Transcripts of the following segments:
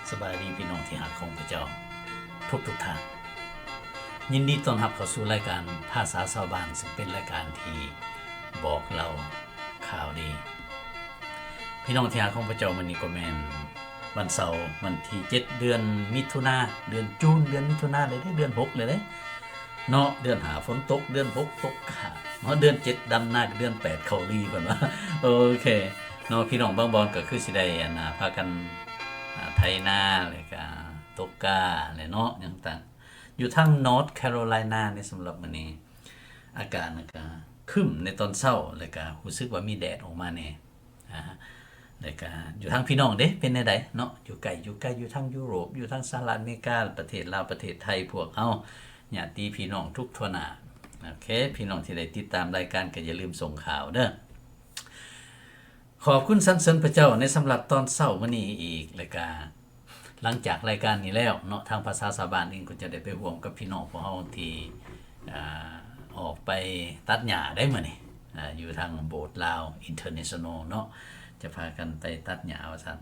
ສະບາຍດີພີ່ນ້ອງທີ່ຮັກຂອງພະເຈົ້າທຸກໆທ່ານ. ຍິນດີຕ້ອນຮັບເຂົ້າສູ່ລາຍການພາສາຊາວບ້ານ, ຊຶ່ງເປັນລາຍການທີ່ບອກເລົ່າຂ່າວດີ. ພີ່ນ້ອງທີ່ຮັກຂອງພະເຈົ້າ, ມື້ນີ້ກໍແມ່ນວັນເສົາ ວັນທີເຈັດ ເດືອນມິຖຸນາ, ເດືອນຈູນ, ເດືອນມິຖຸນາແລ້ວເດ້, ເດືອນຫົກແລ້ວເດ້. ເນາະ, ເດືອນຫ້າຝົນຕົກ, ເດືອນຫົກຕົກກ້າເນາະ, ເດືອນເຈັດດຳນາ, ເດືອນແປດເຂົ້າລີເພິ່ນວ່າ. ໂອເຄເນາະ, ພີ່ນ້ອງບາງບ່ອນກໍຄືຊິໄດ້ ອັນນ່າ ພາກັນ ອ່າ ໄຖນາ ແລ້ວກະຕົກກ້າແຫຼະເນາະ, ຫຍັງຕ່າງ. ຢູ່ທາງ North Carolina ນີ້ ສຳລັບມື້ນີ້ ອາກາດມັນກະຄຶ້ມໃນຕອນເຊົ້າ ແລ້ວກະຮູ້ສຶກວ່າມີແດດອອກມາແດ່. ອ່າ ແລ້ວກະຢູ່ທາງພີ່ນ້ອງເດ້ ເປັນແນວໃດເນາະ? ຢູ່ໃກ້ ຢູ່ໄກ, ຢູ່ທາງຢູໂຣບ, ຢູ່ທາງສະຫະລັດອາເມລິກາ, ປະເທດລາວ, ປະເທດໄທ, ພວກເຮົາຍາດຕິພີ່ນ້ອງທຸກທົ່ວໜ້າ. ໂອເຄ, ພີ່ນ້ອງທີ່ໄດ້ຕິດຕາມລາຍການກໍຢ່າລືມສົ່ງຂ່າວເດີ້. ຂອບຄຸນສັນເສີນພະເຈົ້າໃນສຳລັບຕອນເຊົ້າມື້ນີ້ອີກ, ແລ້ວກະ ຫຼັງຈາກລາຍການນີ້ແລ້ວເນາະ, ທາງພາສາຊາວບ້ານເອງກໍຈະໄດ້ໄປຮ່ວມກັບພີ່ນ້ອງພວກເຮົາທີ່ ອ່າ ອອກໄປຕັດຫຍ້າໄດ້ມື້ນີ້ ອ່າ ຢູ່ທາງໂບດລາວ International ເນາະ, ຈະພາກັນໄປຕັດຫຍ້າວ່າຊັ້ນ.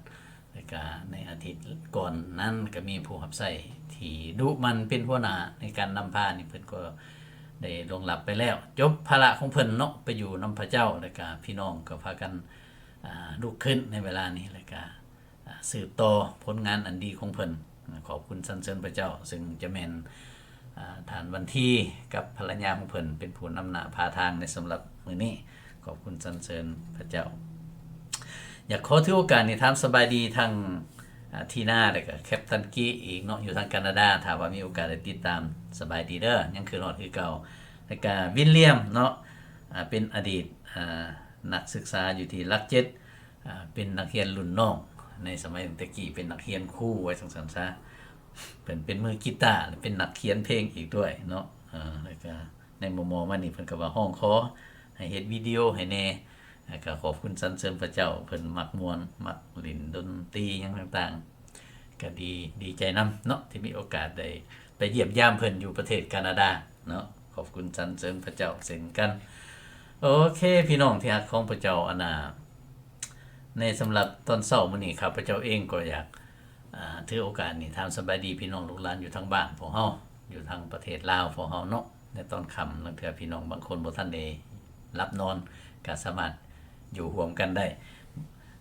ແລ້ວກະໃນອາທິດກ່ອນນັ້ນກໍມີຜູ້ຮັບໃຊ້ທີ່ດຸໝັ່ນເປັນຫົວໜ້າໃນການນຳພານີ້, ເພິ່ນກໍໄດ້ລ່ວງລັບໄປແລ້ວ, ຈົບພາລະຂອງເພິ່ນເນາະ, ໄປຢູ່ນຳພະເຈົ້າ. ແລ້ວກະພີ່ນ້ອງກໍພາກັນ ອ່າ ລຸກຂຶ້ນໃນເວລານີ້ ແລ້ວກະ ອ່າ ສືບຕໍ່ຜົນງານອັນດີຂອງເພິ່ນ. ຂອບຄຸນສັນເສີນພະເຈົ້າ, ຊຶ່ງຈະແມ່ນ ອ່າ ທ່ານວັນທີກັບພັນລະຍາຂອງເພິ່ນເປັນຜູ້ນຳໜ້າພາທາງໃນສຳລັບມື້ນີ້. ຂອບຄຸນສັນເສີນພະເຈົ້າ. ຢາກຂໍຖືໂອກາດນີ້ຖາມສະບາຍດີທັງ ອ່າ ທີນາ ແລ້ວກະແຄັບຕັນກີອີກເນາະ, ຢູ່ທາງການາດາ. ຖ້າວ່າມີໂອກາດໄດ້ຕິດຕາມ, ສະບາຍດີເດີ້, ຍັງຄືຮອດຄືເກົ່າ. ແລ້ວກະວິນລຽມເນາະ, ອ່າ ເປັນອະດີດ ອ່າ ນັກສຶກສາຢູ່ທີ່ຫຼັກເຈັດ ອ່າ ເປັນນັກຮຽນລຸ້ນນ້ອງໃນສະໄໝແຕ່ກີ້, ເປັນນັກຮຽນຄູໄວ້ຊັ້ນໆຊະ. ເພິ່ນເປັນມືກີຕາ ແລະ ເປັນນັກຂຽນເພງອີກດ້ວຍເນາະ. ເອີ ແລ້ວກະໃນມໍ່ໆມານີ້ ເພິ່ນກໍວ່າຮ້ອງຂໍໃຫ້ເຮັດວິດີໂອໃຫ້ແດ່. ແລ້ວກະຂອບຄຸນສັນເສີນພະເຈົ້າ, ເພິ່ນມັກມ່ວນ ມັກຫຼິ້ນດົນຕີຫຍັງຕ່າງໆ. ກະດີ ດີໃຈນຳເນາະ ທີ່ມີໂອກາດໄດ້ໄປຢ້ຽມຢາມເພິ່ນຢູ່ປະເທດການາດາເນາະ. ຂອບຄຸນສັນເສີນພະເຈົ້າເຊັ່ນກັນ. ໂອເຄ ພີ່ນ້ອງທີ່ຮັກຂອງພະເຈົ້າ, ອັນນ່າ ໃນສຳລັບຕອນເຊົ້າມື້ນີ້ ຂ້າພະເຈົ້າເອງກໍຢາກ ອ່າ ຖືໂອກາດນີ້ຖາມສະບາຍດີພີ່ນ້ອງລູກຫຼານຢູ່ທາງບ້ານພວກເຮົາ, ຢູ່ທາງປະເທດລາວພວກເຮົາເນາະ. ໃນຕອນຄ່ຳ ລາງເທື່ອພີ່ນ້ອງບາງຄົນບໍ່ທັນໄດ້ຫຼັບນອນ ກໍສາມາດຢູ່ຮ່ວມກັນໄດ້.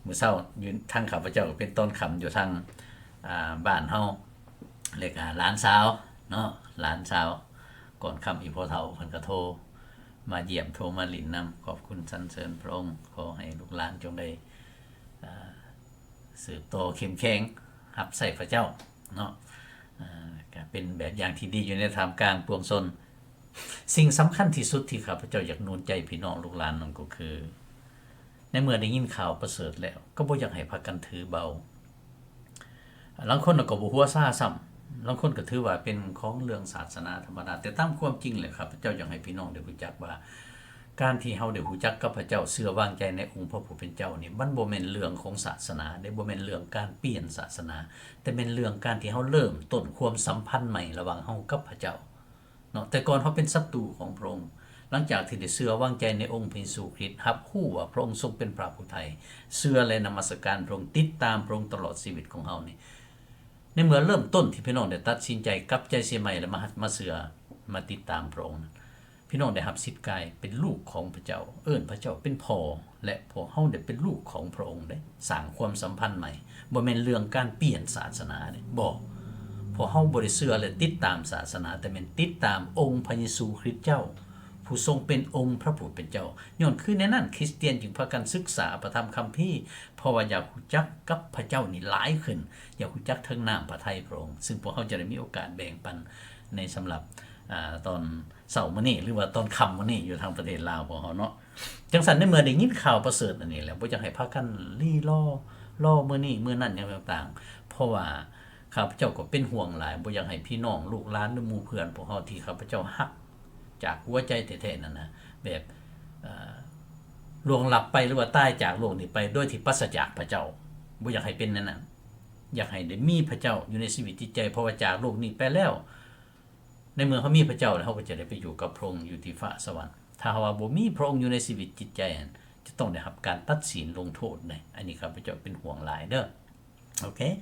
ມື້ເຊົ້າຢູ່ທາງຂ້າພະເຈົ້າກໍເປັນຕອນຄ່ຳຢູ່ທາງ ອ່າ ບ້ານເຮົາ, ແລ້ວກໍຫຼານສາວເນາະ, ຫຼານສາວກ່ອນຄ່ຳ ອີ່ພໍ່ເຖົ້າເພິ່ນກໍໂທມາຢ້ຽມ ໂທມາຫຼິ້ນນຳ. ຂອບຄຸນສັນເສີນພະອົງ, ຂໍໃຫ້ລູກຫຼານຈົ່ງໄດ້ ອ່າ ສືບຕໍ່ເຂັ້ມແຂງຮັບໃຊ້ພະເຈົ້າເນາະ. ເອີ ກໍເປັນແບບຢ່າງທີ່ດີຢູ່ໃນທ່າມກາງປວງຊົນ. ສິ່ງສຳຄັນທີ່ສຸດທີ່ຂ້າພະເຈົ້າຢາກໜູນໃຈພີ່ນ້ອງລູກຫຼານນັ້ນກໍຄື ໃນເມື່ອໄດ້ຍິນຂ່າວປະເສີດແລ້ວ ກໍບໍ່ຢາກໃຫ້ພາກັນຖືເບົາ. ລາງຄົນກໍບໍ່ຫົວຊາຊ້ຳ, ລາງຄົນກໍຖືວ່າເປັນຂອງເລື່ອງສາສະໜາທຳມະດາ, ແຕ່ຕາມຄວາມຈິງແລ້ວ ຂ້າພະເຈົ້າຢາກໃຫ້ພີ່ນ້ອງໄດ້ຮູ້ຈັກວ່າ ການທີ່ເຮົາໄດ້ຮູ້ຈັກກັບພະເຈົ້າ, ເຊື່ອວາງໃຈໃນອົງພະຜູ້ເປັນເຈົ້ານີ້ ມັນບໍ່ແມ່ນເລື່ອງຂອງສາສະໜາເດ້, ບໍ່ແມ່ນເລື່ອງການປ່ຽນສາສະໜາ, ແຕ່ແມ່ນເລື່ອງການທີ່ເຮົາເລີ່ມຕົ້ນຄວາມສຳພັນໃໝ່ລະຫວ່າງເຮົາກັບພະເຈົ້າເນາະ. ແຕ່ກ່ອນເຮົາເປັນສັດຕູຂອງພະອົງ, ຫຼັງຈາກທີ່ໄດ້ເຊື່ອວາງໃຈໃນອົງພະເຢຊູຄຣິດ, ຮັບຮູ້ວ່າພະອົງຊົງເປັນພະຜູ້ໄຖ່, ເຊື່ອ ແລະ ນະມັດສະການພະອົງ, ຕິດຕາມພະອົງຕະຫຼອດຊີວິດຂອງເຮົານີ້, ໃນເມື່ອເລີ່ມຕົ້ນທີ່ພີ່ນ້ອງໄດ້ຕັດສິນໃຈກັບໃຈເສຍໃໝ່ ແລະ ມາຮັດ ມາເຊື່ອ ມາຕິດຕາມພະອົງນັ້ນ, ພີ່ນ້ອງໄດ້ຮັບສິດກາຍເປັນລູກຂອງພະເຈົ້າ, ເອີ້ນພະເຈົ້າເປັນພໍ່, ແລະ ພວກເຮົາໄດ້ເປັນລູກຂອງພະອົງເດ້. ສ້າງຄວາມສຳພັນໃໝ່, ບໍ່ແມ່ນເລື່ອງການປ່ຽນສາສະໜາເດ້, ບໍ່. ພວກເຮົາບໍ່ໄດ້ເຊື່ອ ແລະ ຕິດຕາມສາສະໜາ, ແຕ່ແມ່ນຕິດຕາມອົງພະເຢຊູຄຣິດເຈົ້າ, ຜູ້ຊົງເປັນອົງພະຜູ້ເປັນເຈົ້າ. ຍ້ອນຄືແນວນັ້ນ, ຄຣິສຕຽນຈຶ່ງພາກັນສຶກສາພະທຳຄຳພີ, ເພາະວ່າຢາກຮູ້ຈັກກັບພະເຈົ້ານີ້ຫຼາຍຂຶ້ນ, ຢາກຮູ້ຈັກເຖິງນ້ຳພະໄທພະອົງ, ຊຶ່ງພວກເຮົາຈະໄດ້ມີໂອກາດແບ່ງປັນໃນສຳລັບ ອ່າ ຕອນເຊົ້າມື້ນີ້ ຫຼືວ່າຕອນຄ່ຳມື້ນີ້ ຢູ່ທາງປະເທດລາວພວກເຮົາເນາະ. ຈັ່ງຊັ້ນ ໃນເມື່ອໄດ້ຍິນຂ່າວປະເສີດອັນນີ້ແລ້ວ ບໍ່ຢາກໃຫ້ພາກັນລີລໍ ລໍມື້ນີ້ມື້ນັ້ນຫຍັງຕ່າງໆ, ເພາະວ່າຂ້າພະເຈົ້າກໍເປັນຫ່ວງຫຼາຍ, ບໍ່ຢາກໃຫ້ພີ່ນ້ອງລູກຫຼານ ຫຼື ໝູ່ເພື່ອນພວກເຮົາທີ່ຂ້າພະເຈົ້າຮັກຈາກຫົວໃຈແທ້ໆນັ້ນນະ ແບບ ເອີ ລ່ວງລັບໄປ ຫຼືວ່າຕາຍຈາກໂລກນີ້ໄປໂດຍທີ່ປາສະຈາກພະເຈົ້າ. ບໍ່ຢາກໃຫ້ເປັນແນວນັ້ນ. ຢາກໃຫ້ໄດ້ມີພະເຈົ້າຢູ່ໃນຊີວິດຈິດໃຈ, ເພາະວ່າຈາກໂລກນີ້ໄປແລ້ວ, ໃນເມື່ອເຮົາມີພະເຈົ້າແລ້ວ, ເຮົາກໍຈະໄດ້ໄປຢູ່ກັບພະອົງຢູ່ທີ່ຟ້າສະຫວັນ. ຖ້າຫາກວ່າບໍ່ມີພະອົງຢູ່ໃນຊີວິດຈິດໃຈ, ຈະຕ້ອງໄດ້ຮັບການຕັດສິນລົງໂທດເດ້. ອັນນີ້ຂ້າພະເຈົ້າເປັນຫ່ວງຫຼາຍເດີ້. ໂອເຄ.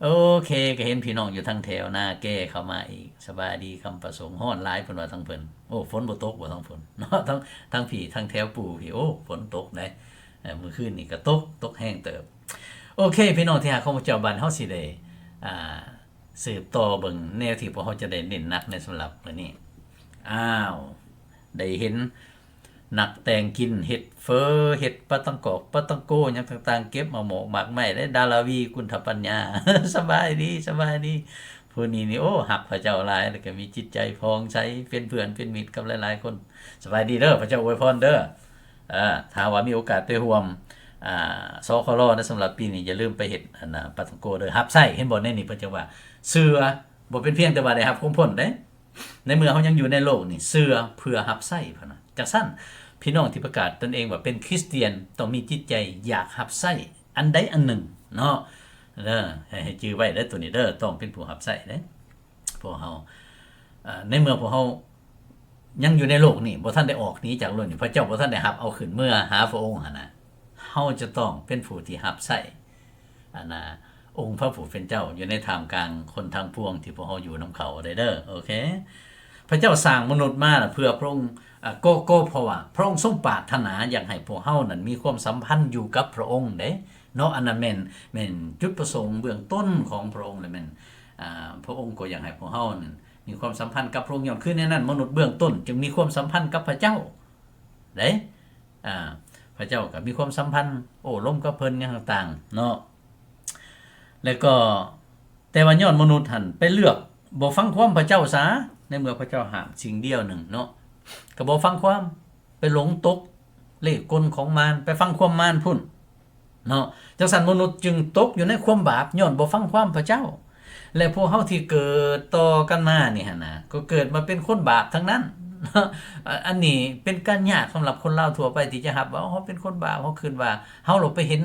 ໂອເຄ ກໍເຫັນພີ່ນ້ອງຢູ່ທາງແຖວນາແກເຂົ້າມາອີກ. ສະບາຍດີຄຳປະສົງ. ຮ້ອນຫຼາຍເພິ່ນວ່າທາງເພິ່ນ. ໂອ້ ຝົນບໍ່ຕົກບໍ່ທາງເພິ່ນເນາະ? ທາງ ທາງພີ້ ທາງແຖວປູ່ພີ້ ໂອ້ ຝົນຕົກເດ້. ເອີ ມື້ຄືນນີ້ກໍຕົກ ຕົກແຮງເຕີບ. ໂອເຄ ພີ່ນ້ອງທີ່ຮັກຂອງພວກເຈົ້າ, ບັດເຮົາຊິໄດ້ ອ່າ ສືບຕໍ່ເບິ່ງແນວທີ່ພວກເຮົາຈະໄດ້ເນັ້ນໜັກໃນສຳລັບມື້ນີ້. ອ້າວ ໄດ້ເຫັນ ນັກແຕ່ງກິນ ເຮັດເຝີ ເຮັດປາຕັງກອກ ປາຕັງໂກ ຫຍັງຕ່າງໆ ເກັບມາໝອກໝາກໄມ້ໄດ້ ດາລາວີ ກຸນທະປັນຍາ. ສະບາຍດີ ສະບາຍດີ. ຜູ້ນີ້ນີ້ ໂອ້ ຮັກພະເຈົ້າຫຼາຍ ແລ້ວກໍມີຈິດໃຈຜ່ອງໃສ ເປັນເພື່ອນເປັນມິດກັບຫຼາຍໆຄົນ. ສະບາຍດີເດີ ພະເຈົ້າອວຍພອນເດີ. ເອີ ຖ້າວ່າມີໂອກາດໄປຮ່ວມ ອ່າ ສຄລ ໃນສຳລັບປີນີ້ ຢ່າລືມໄປເຮັດ ອັນນ່າ ປາຕັງໂກເດີ ຮັບໃຊ້. ເຫັນບໍ່ ໃນນີ້ເພິ່ນຈັ່ງວ່າ ເຊື່ອ ບໍ່ເປັນພຽງແຕ່ວ່າໄດ້ຮັບຄວາມພົ້ນເດ້. ໃນເມື່ອເຮົາຍັງຢູ່ໃນໂລກນີ້ ເຊື່ອເພື່ອຮັບໃຊ້ ເພິ່ນວ່າຈັ່ງຊັ້ນ. ພີ່ນ້ອງທີ່ປະກາດຕົນເອງວ່າເປັນຄຣິສຕຽນ ຕ້ອງມີຈິດໃຈຢາກຮັບໃຊ້ອັນໃດອັນໜຶ່ງເນາະ. ເອີ ໃຫ້ ໃຫ້ຈື່ໄວ້ເດີ ໂຕນີ້ເດີ ຕ້ອງເປັນຜູ້ຮັບໃຊ້ເດ້ ພວກເຮົາ. ເອີ ໃນເມື່ອພວກເຮົາຍັງຢູ່ໃນໂລກນີ້ ບໍ່ທັນໄດ້ອອກໜີຈາກໂລກນີ້ ພະເຈົ້າບໍ່ທັນໄດ້ຮັບເອົາຂຶ້ນເມືອຫາພະອົງຫັ້ນນະ, ເຮົາຈະຕ້ອງເປັນຜູ້ທີ່ຮັບໃຊ້ ອັນນ່າ ອົງພະຜູ້ເປັນເຈົ້າຢູ່ໃນທ່າມກາງຄົນທັງປວງທີ່ພວກເຮົາຢູ່ນຳເຂົາໄດ້ເດີ. ໂອເຄ ພະເຈົ້າສ້າງມະນຸດມານະເພື່ອພະອົງ ອາ ກໍ ກໍເພາະວ່າພະອົງຊົງປາດຖະໜາຢາກໃຫ້ພວກເຮົານັ້ນມີຄວາມສຳພັນຢູ່ກັບພະອົງເດ້ເນາະ. ອັນນັ້ນແມ່ນ ແມ່ນຈຸດປະສົງເບື້ອງຕົ້ນຂອງພະອົງ ແລະ ແມ່ນ ອາ ພະອົງກໍຢາກໃຫ້ພວກເຮົານັ້ນມີຄວາມສຳພັນກັບພະອົງ. ຍ້ອນຄືແນວນັ້ນ ມະນຸດເບື້ອງຕົ້ນຈຶ່ງມີຄວາມສຳພັນກັບພະເຈົ້າເດ້. ອາ ພະເຈົ້າກໍມີຄວາມສຳພັນໂອ້ລົມກັບເພິ່ນຫຍັງຕ່າງໆເນາະ. ແລ້ວກໍ ແຕ່ວ່າຍ້ອນມະນຸດຫັ້ນໄປເລືອກບໍ່ຟັງຄວາມພະເຈົ້າຊາ, ໃນເມື່ອພະເຈົ້າຫ້າມສິ່ງດຽວໜຶ່ງເນາະ ກໍບໍ່ຟັງຄວາມ, ໄປຫຼົງຕົກເລ່ກົນຂອງມານ, ໄປຟັງຄວາມມານພຸ້ນເນາະ. ຈັ່ງຊັ້ນມະນຸດຈຶ່ງຕົກຢູ່ໃນຄວາມບາບ ຍ້ອນບໍ່ຟັງຄວາມພະເຈົ້າ. ແລະ ພວກເຮົາທີ່ເກີດຕໍ່ກັນມານີ້ຫັ້ນນະ ກໍເກີດມາເປັນຄົນບາບທັງນັ້ນເນາະ. ອາ ອັນນີ້ເປັນການຍາກສຳລັບຄົນລາວທົ່ວໄປທີ່ຈະຮັບວ່າ ເຮົາເປັນຄົນບາບ, ເຮົາຄິດວ່າເຮົາລະໄປເຫັນ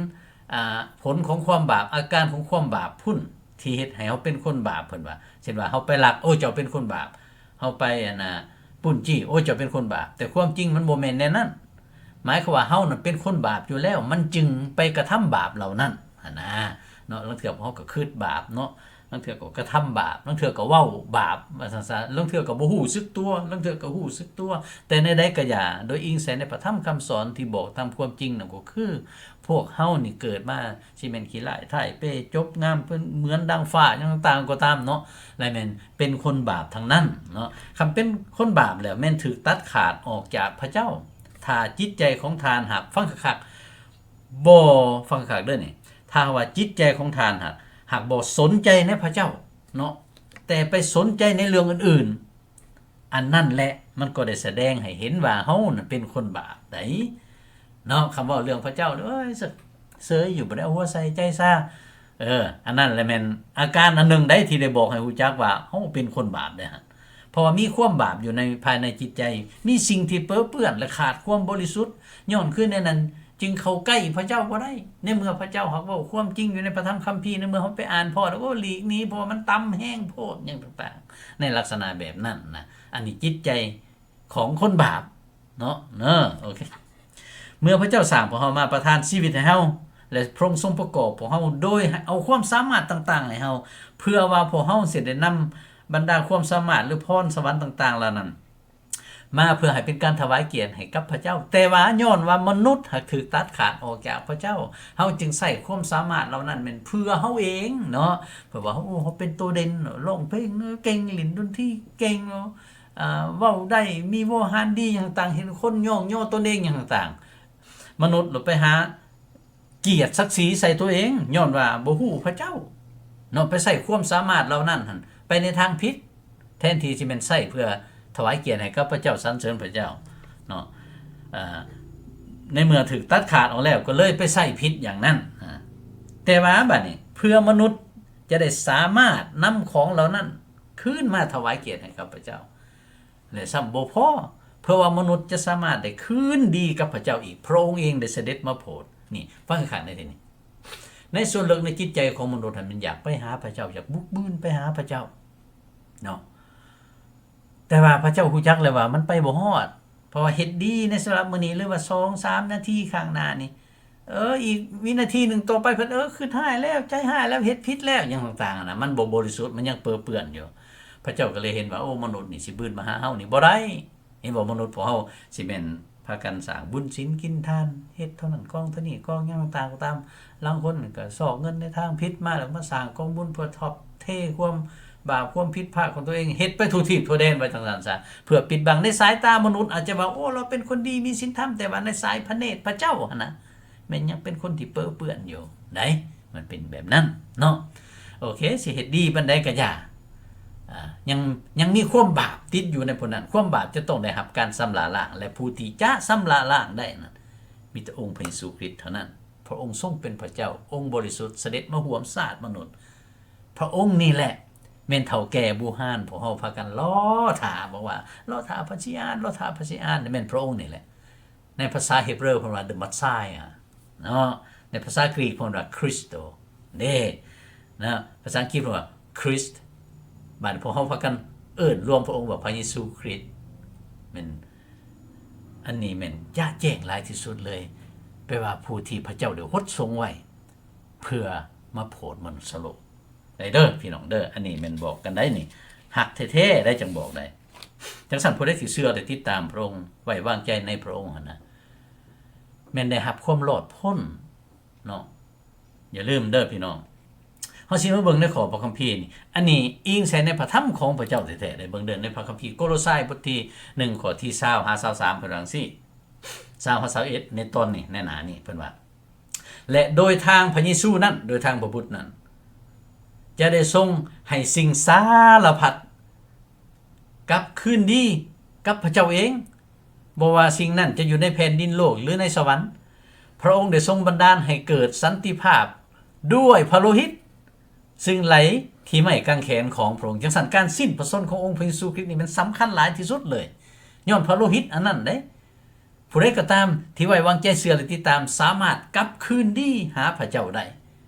ອ່າ ຜົນຂອງຄວາມບາບ, ອາການຂອງຄວາມບາບພຸ້ນ ທີ່ເຮັດໃຫ້ເຮົາເປັນຄົນບາບ ເພິ່ນວ່າ. ເຊັ່ນວ່າ ເຮົາໄປລັກ ໂອ້ ເຈົ້າເປັນຄົນບາບ, ເຮົາໄປ ອັນນ່າ ປຸ້ນຈີ້ ໂອ້ ເຈົ້າເປັນຄົນບາບ. ແຕ່ຄວາມຈິງມັນບໍ່ແມ່ນແນວນັ້ນ. ໝາຍຄວາມວ່າເຮົານັ້ນເປັນຄົນບາບຢູ່ແລ້ວ ມັນຈຶ່ງໄປກະທຳບາບເຫຼົ່ານັ້ນຫັ້ນນະເນາະ. ລາງເທື່ອພວກເຮົາກໍຄິດບາບເນາະ, ລາງເທື່ອກໍກະທຳບາບ, ລາງເທື່ອກໍເວົ້າບາບວ່າຊັ້ນຊະ, ລາງເທື່ອກໍບໍ່ຮູ້ສຶກຕົວ, ລາງເທື່ອກໍຮູ້ສຶກຕົວ. ແຕ່ແນວໃດກໍຢ່າ, ໂດຍອີງໃສ່ໃນພະທຳຄຳສອນທີ່ບອກຕາມຄວາມຈິງນັ້ນກໍຄື ພວກເຮົານີ້ເກີດມາ ຊິແມ່ນຂີ້ຮ້າຍຖ່າຍເປ້ ຈົບງາມເປັນເໝືອນດັ່ງຟ້າ ຫຍັງຕ່າງໆກໍຕາມເນາະ ແລະ ແມ່ນເປັນຄົນບາບທັງນັ້ນເນາະ. ຄັນເປັນຄົນບາບແລ້ວ ແມ່ນຖືກຕັດຂາດອອກຈາກພະເຈົ້າ. ຖ້າຈິດໃຈຂອງທ່ານຫາກ ຟັງຄັກໆ ບໍ່ ຟັງຄັກເດີນີ້, ຖ້າຫາກວ່າຈິດໃຈຂອງທ່ານຫາກ ຫາກບໍ່ສົນໃຈໃນພະເຈົ້າເນາະ ແຕ່ໄປສົນໃຈໃນເລື່ອງອື່ນໆ ອັນນັ້ນແຫຼະ ມັນກໍໄດ້ສະແດງໃຫ້ເຫັນວ່າເຮົານັ້ນເປັນຄົນບາບໃດ໋ເນາະ. ຄຳເວົ້າເລື່ອງພະເຈົ້າ ເອີຍ ເຊີຍຢູ່ ບໍ່ໄດ້ເອົາຫົວໃສ່ໃຈຊາ. ເອີ ອັນນັ້ນແຫຼະແມ່ນອາການອັນໜຶ່ງໃດ໋ ທີ່ໄດ້ບອກໃຫ້ຮູ້ຈັກວ່າເຮົາເປັນຄົນບາບໃດ໋ຫັ້ນ. ເພາະວ່າມີຄວາມບາບຢູ່ໃນ ພາຍໃນຈິດໃຈ, ມີສິ່ງທີ່ເປິເປື້ອນ ແລະ ຂາດຄວາມບໍລິສຸດ. ຍ້ອນຄືແນວນັ້ນ ຈຶ່ງເຂົ້າໃກ້ພະເຈົ້າບໍ່ໄດ້. ໃນເມື່ອພະເຈົ້າຫາກເວົ້າຄວາມຈິງຢູ່ໃນພະທຳຄຳພີ, ໃນເມື່ອເຮົາໄປອ່ານພໍ້ແລ້ວ ໂອ້ ຫຼີກໜີ ເພາະວ່າມັນຕ່ຳແຮງໂພດ ຫຍັງຕ່າງໆ ໃນລັກສະນະແບບນັ້ນນະ. ອັນນີ້ຈິດໃຈຂອງຄົນບາບເນາະ ເນາະ. ໂອເຄ ເມື່ອພະເຈົ້າສ້າງພວກເຮົາມາ ປະທານຊີວິດໃຫ້ເຮົາ ແລະ ພະອົງຊົງປະກອບພວກເຮົາໂດຍເອົາຄວາມສາມາດຕ່າງໆໃຫ້ເຮົາ ເພື່ອວ່າພວກເຮົາຊິໄດ້ນຳບັນດາຄວາມສາມາດ ຫຼື ພອນສະຫວັນຕ່າງໆເຫຼົ່ານັ້ນ ມາເພື່ອໃຫ້ເປັນການຖວາຍກຽດໃຫ້ກັບພະເຈົ້າ. ແຕ່ວ່າຍ້ອນວ່າມະນຸດຫາກຖືກຕັດຂາດອອກຈາກພະເຈົ້າ, ເຮົາຈຶ່ງໃຊ້ຄວາມສາມາດເຫຼົ່ານັ້ນແມ່ນເພື່ອເຮົາເອງເນາະ. ເພື່ອວ່າ ໂອ້ ເຮົາເປັນໂຕເດັ່ນເນາະ, ຮ້ອງເພງເກັ່ງ, ຫຼິ້ນດົນຕີເກັ່ງເນາະ, ເວົ້າໄດ້, ມີວາຫານດີຫຍັງຕ່າງ, ເຫັນຄົນຍ້ອງຍໍຕົນເອງຫຍັງຕ່າງ. ມະນຸດລະໄປຫາ ກຽດສັກສີໃສ່ຕົວເອງ ຍ້ອນວ່າບໍ່ຮູ້ພະເຈົ້າເນາະ, ໄປໃຊ້ຄວາມສາມາດເຫຼົ່ານັ້ນຫັ້ນໄປໃນທາງຜິດ ແທນທີ່ຊິແມ່ນໃຊ້ເພື່ອຖວາຍກຽດໃຫ້ກັບພະເຈົ້າ ສັນເສີນພະເຈົ້າເນາະ. ໃນເມື່ອຖືກຕັດຂາດອອກແລ້ວ ກໍເລີຍໄປໃຊ້ຜິດຢ່າງນັ້ນ. ແຕ່ວ່າບາດນີ້ ເພື່ອມະນຸດຈະໄດ້ສາມາດນຳຂອງເຫຼົ່ານັ້ນຄືນມາຖວາຍກຽດໃຫ້ກັບພະເຈົ້າ ແລະ ຊ້ຳບໍ່ພໍ ເພື່ອວ່າມະນຸດຈະສາມາດໄດ້ຄືນດີກັບພະເຈົ້າອີກ, ພະອົງເອງໄດ້ສະເດັດມາໂຜດ. ນີ້ ຟັງຄັກໃນທີ່ນີ້ ໃນສ່ວນເລິກໃນຈິດໃຈຂອງມະນຸດຫັ້ນ ມັນຢາກໄປຫາພະເຈົ້າ, ຢາກບຸກບືນໄປຫາພະເຈົ້າເນາະ. ແຕ່ວ່າພະເຈົ້າຮູ້ຈັກແລ້ວວ່າມັນໄປບໍ່ຮອດ, ເພາະວ່າເຮັດດີໃນສຳລັບມື້ນີ້ ຫຼືວ່າສອງສາມນາທີຂ້າງໜ້ານີ້ ເອີ ອີກວິນາທີໜຶ່ງຕໍ່ໄປເພິ່ນ ເອີ ຄິດຮ້າຍແລ້ວ ໃຈຮ້າຍແລ້ວ ເຮັດຜິດແລ້ວ ຫຍັງຕ່າງໆຫັ້ນນະ ມັນບໍ່ບໍລິສຸດ ມັນຍັງເປິເປື້ອນຢູ່. ພະເຈົ້າກໍເລີຍເຫັນວ່າ ໂອ້ ມະນຸດນີ້ຊິບືນມາຫາເຮົານີ້ບໍ່ໄດ້. ເຫັນບໍ່ ມະນຸດພວກເຮົາຊິແມ່ນພາກັນສ້າງບຸນສິນກິນທານ ເຮັດເທົ່ານັ້ນກອງເທົ່ານີ້ກອງ ຫຍັງຕ່າງໆກໍຕາມ. ລາງຄົນກໍຊອກເງິນໃນທາງຜິດມາ ແລ້ວມາສ້າງກອງບຸນເພື່ອທອບເທຄວາມບາບຄວາມຜິດພາດຂອງຕົວເອງ ເຮັດໄປທົ່ວທີບທົ່ວແດນ ວ່າຈັ່ງຊັ້ນຊະ. ເພື່ອປິດບັງ ໃນສາຍຕາມະນຸດອາດຈະວ່າ ໂອ້ ລາວເປັນຄົນດີມີສິນທຳ, ແຕ່ວ່າໃນສາຍພະເນດພະເຈົ້າຫັ້ນນະ ແມ່ນຍັງເປັນຄົນທີ່ເປິເປື້ອນຢູ່ໃດ໋. ມັນເປັນແບບນັ້ນເນາະ. ໂອເຄ ຊິເຮັດດີປານໃດກໍຢ່າ ອາ ຍັງ ຍັງມີຄວາມບາບຕິດຢູ່ໃນຜູ້ນັ້ນ. ຄວາມບາບຈະຕ້ອງໄດ້ຮັບການຊຳລະລ້າງ ແລະ ຜູ້ທີ່ຈະຊຳລະລ້າງໄດ້ນັ້ນ ມີແຕ່ອົງພະເຢຊູຄຣິດເທົ່ານັ້ນ. ພະອົງຊົງເປັນພະເຈົ້າ ອົງບໍລິສຸດ ສະເດັດມາຮ່ວມຊາດມະນຸດ. ພະອົງນີ້ແຫຼະແມ່ນເຖົ້າແກ່ບູຮານ ພວກເຮົາພາກັນລໍຖ້າ ບອກວ່າ ລໍຖ້າພະຊິອານ ລໍຖ້າພະຊິອານ ແມ່ນພະອົງນີ້ແຫຼະ. ໃນພາສາເຮບເຣີເພິ່ນວ່າ the Messiah ເນາະ, ໃນພາສາກຣີກເພິ່ນວ່າ Christo ເດ້ ນະ, ພາສາອັງກິດເພິ່ນວ່າ Christ. ບາດນີ້ພວກເຮົາພາກັນເອີ້ນລວມພະອົງວ່າພະເຢຊູຄຣິດ. ແມ່ນ ອັນນີ້ແມ່ນຈະແຈ້ງຫຼາຍທີ່ສຸດເລີຍ, ແປວ່າຜູ້ທີ່ພະເຈົ້າໄດ້ຫົດສົງໄວ້ເພື່ອມາໂຜດມະນຸດສະໂລກ. ໄດ້ເດີພີ່ນ້ອງເດີ, ອັນນີ້ແມ່ນບອກກັນໄດ້ນີ້, ຮັກແທ້ໆໄດ້ຈັ່ງບອກໄດ້. ຈັ່ງຊັ້ນຜູ້ໃດທີ່ເຊື່ອ ແລະ ຕິດຕາມພະອົງ, ໄວ້ວາງໃຈໃນພະອົງຫັ້ນນະ, ແມ່ນໄດ້ຮັບຄວາມລອດພົ້ນເນາະ. ຢ່າລືມເດີພີ່ນ້ອງ, ເຮົາຊິມາເບິ່ງໃນຂໍ້ພະຄຳພີນີ້, ອັນນີ້ອີງໃສ່ໃນພະທຳຂອງພະເຈົ້າແທ້ໆ ໄດ້ເບິ່ງເດີ. ໃນພະຄຳພີໂກໂລຊາຍບົດທີໜຶ່ງ ຂໍ້ທີຊາວຫາຊາວສາມ ເພິ່ນວ່າຈັ່ງຊີ້, ຊາວຫາຊາວເອັດ ໃນຕອນນີ້ ໃນໜ້ານີ້ ເພິ່ນວ່າ ແລະ ໂດຍທາງພະເຢຊູນັ້ນ, ໂດຍທາງພະບຸດນັ້ນ ຈະໄດ້ຊົງໃຫ້ສິ່ງສາລະພັດກັບຄືນດີກັບພະເຈົ້າເອງ, ບໍ່ວ່າສິ່ງນັ້ນຈະຢູ່ໃນແຜ່ນດິນໂລກ ຫຼື ໃນສະຫວັນ. ພະອົງໄດ້ຊົງບັນດານໃຫ້ເກີດສັນຕິພາບດ້ວຍພະໂລຫິດ ຊຶ່ງໄຫຼທີ່ໄມ້ກາງແຂນຂອງພະອົງ. ຈັ່ງຊັ້ນ ການສິ້ນພະຊົນຂອງອົງພະເຢຊູຄຣິດນີ້ແມ່ນສຳຄັນຫຼາຍທີ່ສຸດເລີຍ, ຍ້ອນພະໂລຫິດອັນນັ້ນເດ້. ຜູ້ໃດກໍຕາມທີ່ໄວ້ວາງໃຈເຊື່ອ ແລະ ຕິດຕາມ ສາມາດກັບຄືນດີຫາພະເຈົ້າໄດ້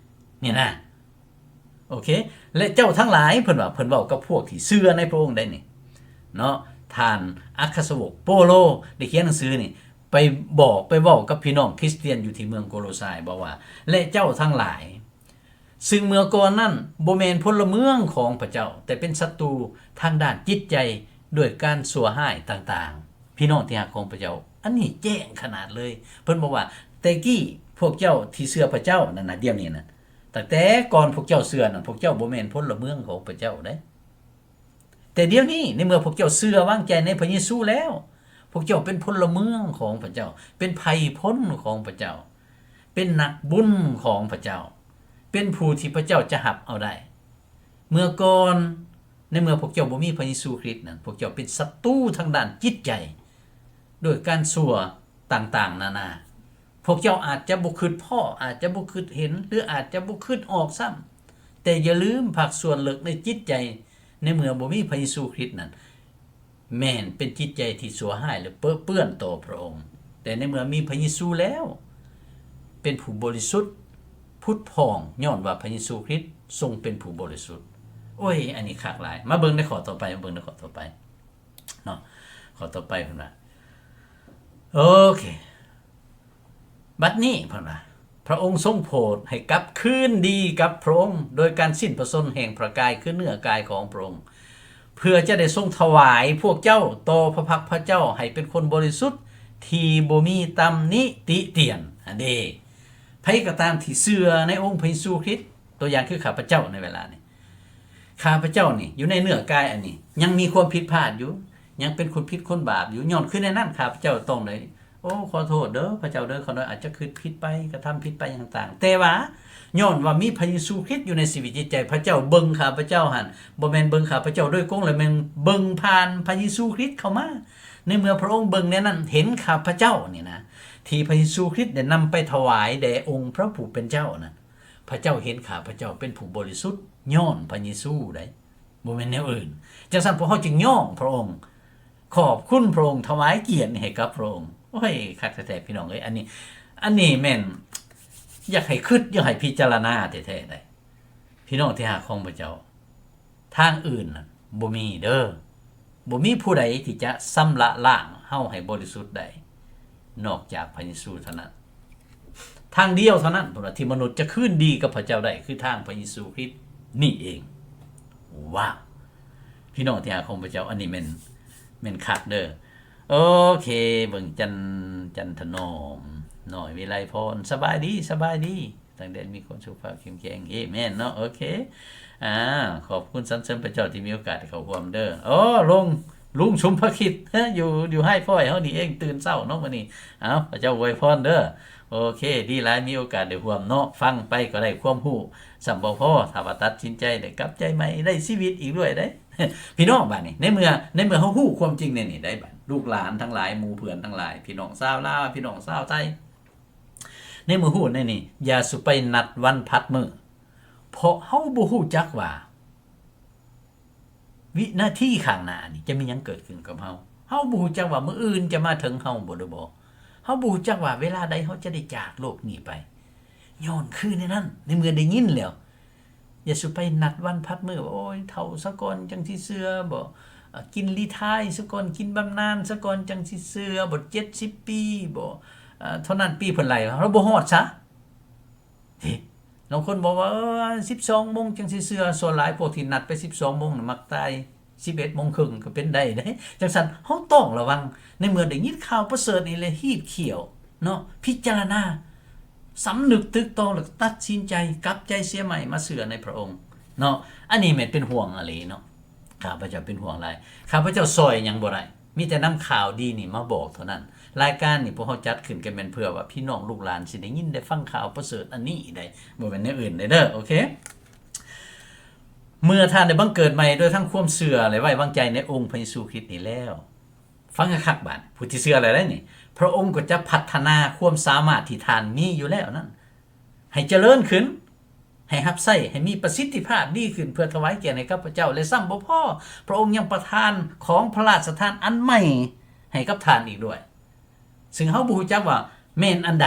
ນີ້ນະ. ໂອເຄ ແລະ ເຈົ້າທັງຫຼາຍ, ເພິ່ນວ່າ ເພິ່ນເວົ້າກັບພວກທີ່ເຊື່ອໃນພະອົງໄດ້ນີ້ເນາະ. ທ່ານອັກຄະສາວົກໂປໂລໄດ້ຂຽນໜັງສືນີ້ ໄປບອກ ໄປເວົ້າກັບພີ່ນ້ອງຄຣິສຕຽນຢູ່ທີ່ເມືອງໂກໂລຊາຍ ບອກວ່າ ແລະ ເຈົ້າທັງຫຼາຍ ຊຶ່ງເມື່ອກ່ອນນັ້ນບໍ່ແມ່ນພົນລະເມືອງຂອງພະເຈົ້າ, ແຕ່ເປັນສັດຕູທາງດ້ານຈິດໃຈດ້ວຍການຊົ່ວຮ້າຍຕ່າງໆ. ພີ່ນ້ອງທີ່ຮັກຂອງພະເຈົ້າ, ອັນນີ້ແຈ້ງຂະໜາດເລີຍ. ເພິ່ນບອກວ່າ ແຕ່ກີ້ພວກເຈົ້າທີ່ເຊື່ອພະເຈົ້ານັ້ນນະ, ດຽວນີ້ນະ, ຕັ້ງແຕ່ກ່ອນພວກເຈົ້າເຊື່ອນັ້ນ, ພວກເຈົ້າບໍ່ແມ່ນພົນລະເມືອງຂອງພະເຈົ້າເດ້. ແຕ່ດຽວນີ້ ໃນເມື່ອພວກເຈົ້າເຊື່ອວາງໃຈໃນພະເຢຊູແລ້ວ, ພວກເຈົ້າເປັນພົນລະເມືອງຂອງພະເຈົ້າ, ເປັນໄພພົນຂອງພະເຈົ້າ, ເປັນນັກບຸນຂອງພະເຈົ້າ, ເປັນຜູ້ທີ່ພະເຈົ້າຈະຮັບເອົາໄດ້. ເມື່ອກ່ອນ, ໃນເມື່ອພວກເຈົ້າບໍ່ມີພະເຢຊູຄຣິດນັ້ນ, ພວກເຈົ້າເປັນສັດຕູທາງດ້ານຈິດໃຈ ດ້ວຍການຊົ່ວຕ່າງໆນານາ. ພວກເຈົ້າອາດຈະບໍ່ຄິດພໍ້, ອາດຈະບໍ່ຄິດເຫັນ ຫຼື ອາດຈະບໍ່ຄິດອອກຊ້ຳ, ແຕ່ຢ່າລືມພາກສ່ວນເລິກໃນຈິດໃຈ, ໃນເມື່ອບໍ່ມີພະເຢຊູຄຣິດນັ້ນ ແມ່ນເປັນຈິດໃຈທີ່ຊົ່ວຮ້າຍ ແລະ ເປິເປື້ອນຕໍ່ພະອົງ. ແຕ່ໃນເມື່ອມີພະເຢຊູແລ້ວ, ເປັນຜູ້ບໍລິສຸດ ຜຸດຜ່ອງ ຍ້ອນວ່າພະເຢຊູຄຣິດຊົງເປັນຜູ້ບໍລິສຸດ. ໂອ້ຍ, ອັນນີ້ຄັກຫຼາຍ. ມາເບິ່ງໃນຂໍ້ຕໍ່ໄປ, ມາເບິ່ງໃນຂໍ້ຕໍ່ໄປເນາະ. ຂໍ້ຕໍ່ໄປເພິ່ນວ່າ, ໂອເຄ. ບັດນີ້ ເພິ່ນວ່າ ພະອົງຊົງໂຜດໃຫ້ກັບຄືນດີກັບພະອົງ ໂດຍການສິ້ນພະຊົນແຫ່ງພະກາຍ ຄືເນື້ອກາຍຂອງພະອົງ, ເພື່ອຈະໄດ້ຊົງຖວາຍພວກເຈົ້າຕໍ່ພະພັກພະເຈົ້າ ໃຫ້ເປັນຄົນບໍລິສຸດທີ່ບໍ່ມີຕຳໜິຕິຕຽນຫັ້ນເດ. ໃຜກໍຕາມທີ່ເຊື່ອໃນອົງພະເຢຊູຄຣິດ, ຕົວຢ່າງຄືຂ້າພະເຈົ້າໃນເວລານີ້, ຂ້າພະເຈົ້ານີ້ ຢູ່ໃນເນື້ອກາຍອັນນີ້ ຍັງມີຄວາມຜິດພາດຢູ່, ຍັງເປັນຄົນຜິດຄົນບາບຢູ່. ຍ້ອນຄືແນວນັ້ນ ຂ້າພະເຈົ້າຕ້ອງໄດ້ ໂອ້ ຂໍໂທດເດີ ພະເຈົ້າເດີ, ຂ້ານ້ອຍອາດຈະຄິດຜິດໄປ, ກະທຳຜິດໄປຫຍັງຕ່າງ, ແຕ່ວ່າຍ້ອນວ່າມີພະເຢຊູຄຣິດຢູ່ໃນຊີວິດຈິດໃຈ, ພະເຈົ້າເບິ່ງຂ້າພະເຈົ້າຫັ້ນ, ບໍ່ແມ່ນເບິ່ງຂ້າພະເຈົ້າໂດຍກົງ, ແລະ ແມ່ນເບິ່ງຜ່ານພະເຢຊູຄຣິດເຂົ້າມາ. ໃນເມື່ອພະອົງເບິ່ງແນວນັ້ນ, ເຫັນຂ້າພະເຈົ້ານີ້ນະ, ທີ່ພະເຢຊູຄຣິດໄດ້ນຳໄປຖວາຍແດ່ອົງພະຜູ້ເປັນເຈົ້ານັ້ນ, ພະເຈົ້າເຫັນຂ້າພະເຈົ້າເປັນຜູ້ບໍລິສຸດຍ້ອນພະເຢຊູໃດ໋, ບໍ່ແມ່ນແນວອື່ນ. ຈັ່ງຊັ້ນ ພວກເຮົາຈຶ່ງຍ້ອງພະອົງ, ຂອບຄຸນພະອົງ, ຖວາຍກຽດໃຫ້ກັບພະອົງ. ໂອ້ຍ, ຄັກແທ້ໆ ພີ່ນ້ອງເອີຍ. ອັນນີ້, ອັນນີ້ແມ່ນຢາກໃຫ້ຄິດ, ຢາກໃຫ້ພິຈາລະນາແທ້ໆໃດ໋ ພີ່ນ້ອງທີ່ຮັກຂອງພະເຈົ້າ. ທາງອື່ນນະບໍ່ມີເດີ. ບໍ່ມີຜູ້ໃດທີ່ຈະຊຳລະລ້າງເຮົາໃຫ້ບໍລິສຸດໄດ້ ນອກຈາກພະເຢຊູເທົ່ານັ້ນ. ພ ທາງດຽວເທົ່ານັ້ນ ເພິ່ນວ່າ ທີ່ມະນຸດຈະຄືນດີກັບພະເຈົ້າໄດ້ ຄືທາງພະເຢຊູຄຣິດນີ້ເອງ. ວ້າວ ພີ່ນ້ອງທີ່ຮັກຂອງພະເຈົ້າ ອັນນີ້ແມ່ນ ແມ່ນຄັກເດີ. ໂອເຄ ເບິ່ງຈັນ ຈັນຖະໜອມ ນ້ອຍວິໄລພອນ ສະບາຍດີ ສະບາຍດີ. ຕັ້ງແຕ່ມີຄວາມສຸຂພາບເຂັ້ມແຂງ ເອແມ່ນເນາະ ໂອເຄ ອ່າ ຂອບຄຸນສັນເສີນພະເຈົ້າທີ່ມີໂອກາດໄດ້ເຂົ້າຮ່ວມເດີ. ໂອ້ ລຸງ ລຸງຊຸມພະຄິດ ຢູ່ ຢູ່ໄຮຟອຍເຮົານີ້ເອງ ຕື່ນເຊົ້າເນາະມື້ນີ້. ເອົ້າ ພະເຈົ້າອວຍພອນເດີ. ໂອເຄ ດີຫຼາຍ ມີໂອກາດໄດ້ຮ່ວມເນາະ ຟັງໄປກໍໄດ້ຄວາມຮູ້ ຊ້ຳບໍ່ພໍ ຖ້າວ່າຕັດສິນໃຈໄດ້ກັບໃຈໃໝ່ ໄດ້ຊີວິດອີກດ້ວຍເດ້ ພີ່ນ້ອງ. ບາດນີ້ ໃນເມື່ອ ໃນເມື່ອເຮົາຮູ້ຄວາມຈິງໃນນີ້ໄດ້ ບາດ ລູກຫຼານທັງຫຼາຍ ໝູ່ເພື່ອນທັງຫຼາຍ ພີ່ນ້ອງຊາວລາວ ພີ່ນ້ອງຊາວໄທ ໃນມື້ຮູ້ໃນນີ້ ຢ່າສູ່ໄປນັດວັນພັດມື້ ເພາະເຮົາບໍ່ຮູ້ຈັກວ່າ ວິນາທີຂ້າງໜ້ານີ້ຈະມີຫຍັງເກີດຂຶ້ນກັບເຮົາ. ເຮົາບໍ່ຮູ້ຈັກວ່າມື້ອື່ນຈະມາເຖິງເຮົາບໍ່ ຫຼືບໍ່. ເຮົາບໍ່ຮູ້ຈັກວ່າເວລາໃດເຮົາຈະໄດ້ຈາກໂລກນີ້ໄປ. ຍ້ອນຄືແນວນັ້ນ ໃນເມື່ອໄດ້ຍິນແລ້ວ ຢ່າສູ່ໄປນັດວັນພັດມື້ວ່າ ໂອ້ຍ ເຖົ້າສາກ່ອນຈັ່ງຊິເຊື່ອບໍ ເອີ ກິນຣີທາຍສາກ່ອນ ກິນບຳນານສາກ່ອນຈັ່ງຊິເຊື່ອບໍ ເຈັດສິບປີບໍ ເອີ ເທົ່ານັ້ນປີເພິ່ນໄລ່ ເຮົາບໍ່ຮອດຊະ. ເອີ ລາງຄົນບອກວ່າ ເອີ ສິບສອງໂມງຈັ່ງຊິເຊື່ອ. ສ່ວນຫຼາຍພວກທີ່ນັດໄປສິບສອງໂມງນະ ມັກຕາຍສິບເອັດໂມງເຄິ່ງກໍເປັນໄດ້ເດ້. ຈັ່ງຊັ້ນ ເຮົາຕ້ອງລະວັງ ໃນເມື່ອໄດ້ຍິນຂ່າວປະເສີດນີ້ ແລະ ຮີບຂ້ຽວເນາະ ພິຈາລະນາ ສຳນຶກຕຶກຕອງ ແລ້ວກໍຕັດສິນໃຈກັບໃຈເສຍໃໝ່ ມາເຊື່ອໃນພະອົງເນາະ. ອັນນີ້ແມ່ນເປັນຫ່ວງອີ່ຫຼີເນາະ. ຂ້າພະເຈົ້າເປັນຫ່ວງຫຼາຍ. ຂ້າພະເຈົ້າຊ່ອຍຫຍັງບໍ່ໄດ້ ມີແຕ່ນຳຂ່າວດີນີ້ມາບອກເທົ່ານັ້ນ. ລາຍການນີ້ພວກເຮົາຈັດຂຶ້ນກໍແມ່ນເພື່ອວ່າພີ່ນ້ອງລູກຫຼານຊິໄດ້ຍິນໄດ້ຟັງຂ່າວປະເສີດອັນນີ້ໄດ້ ບໍ່ແມ່ນແນວອື່ນເດ້. ໂອເຄ ເມື່ອທ່ານໄດ້ບັງເກີດໃໝ່ໂດຍທັງຄວາມເຊື່ອ ແລະ ໄວ້ວາງໃຈໃນອົງພະເຢຊູຄຣິດນີ້ແລ້ວ ຟັງຄັກໆ ບາດ ຜູ້ທີ່ເຊື່ອແລ້ວໄດ໋ນີ້ ພະອົງກໍຈະພັດທະນາຄວາມສາມາດທີ່ທ່ານມີຢູ່ແລ້ວນັ້ນ ໃຫ້ຈະເລີນຂຶ້ນ ໃຫ້ຮັບໃຊ້ ໃຫ້ມີປະສິດທິພາບດີຂຶ້ນ ເພື່ອຖວາຍກຽດໃຫ້ກັບພະເຈົ້າ ແລະ ຊ້ຳບໍ່ພໍ ພະອົງຍັງປະທານຂອງພະລາຊະທານອັນໃໝ່ໃຫ້ກັບທ່ານອີກດ້ວຍ ຊຶ່ງເຮົາບໍ່ຮູ້ຈັກວ່າແມ່ນອັນໃດ.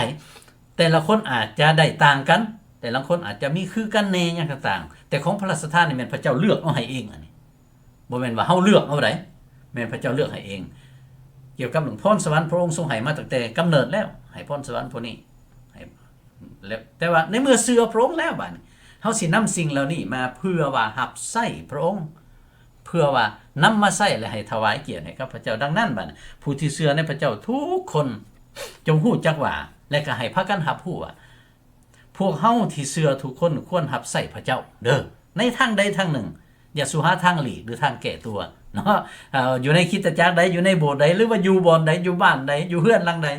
ແຕ່ລະຄົນອາດຈະໄດ້ຕ່າງກັນ ແຕ່ລາງຄົນອາດຈະມີຄືກັນແດ່ຫຍັງຕ່າງໆ ແຕ່ຂອງພະລາຊະທານນີ້ແມ່ນພະເຈົ້າເລືອກເອົາໃຫ້ເອງ ອັນນີ້ ບໍ່ແມ່ນວ່າເຮົາເລືອກເອົາໃດ ແມ່ນພະເຈົ້າເລືອກໃຫ້ເອງ. ກ່ຽວກັບເລື່ອງພອນສະຫວັນ ພະອົງຊົງໃຫ້ມາຕັ້ງແຕ່ກຳເນີດແລ້ວ ໃຫ້ພອນສະຫວັນພວກນີ້ ໃຫ້ ແລ້ວ ແຕ່ວ່າໃນເມື່ອເຊື່ອພະອົງແລ້ວ ບາດນີ້ ເຮົາຊິນຳສິ່ງເຫຼົ່ານີ້ມາເພື່ອວ່າຮັບໃຊ້ພະອົງ ເພື່ອວ່ານຳມາໃຊ້ ແລະ ໃຫ້ຖວາຍກຽດໃຫ້ກັບພະເຈົ້າ. ດັ່ງນັ້ນ ບາດນີ້ ຜູ້ທີ່ເຊື່ອໃນພະເຈົ້າທຸກຄົນ ຈົ່ງຮູ້ຈັກວ່າ ແລະ ກໍໃຫ້ພາກັນຮັບຮູ້ວ່າ ພວກເຮົາທີ່ເຊື່ອທຸກຄົນຄວນຮັບໃຊ້ພະເຈົ້າເດີ ໃນທາງໃດທາງໜຶ່ງ. ຢ່າສູ່ຫາທາງຫຼີກ ຫຼື ທາງແກ້ຕົວເນາະ. ເອີ ຢູ່ໃນຄຣິສຕະຈັກໃດ ຢູ່ໃນໂບດໃດ ຫຼືວ່າຢູ່ບ່ອນໃດ ຢູ່ບ້ານໃດ ຢູ່ເຮືອນຫຼັງໃດ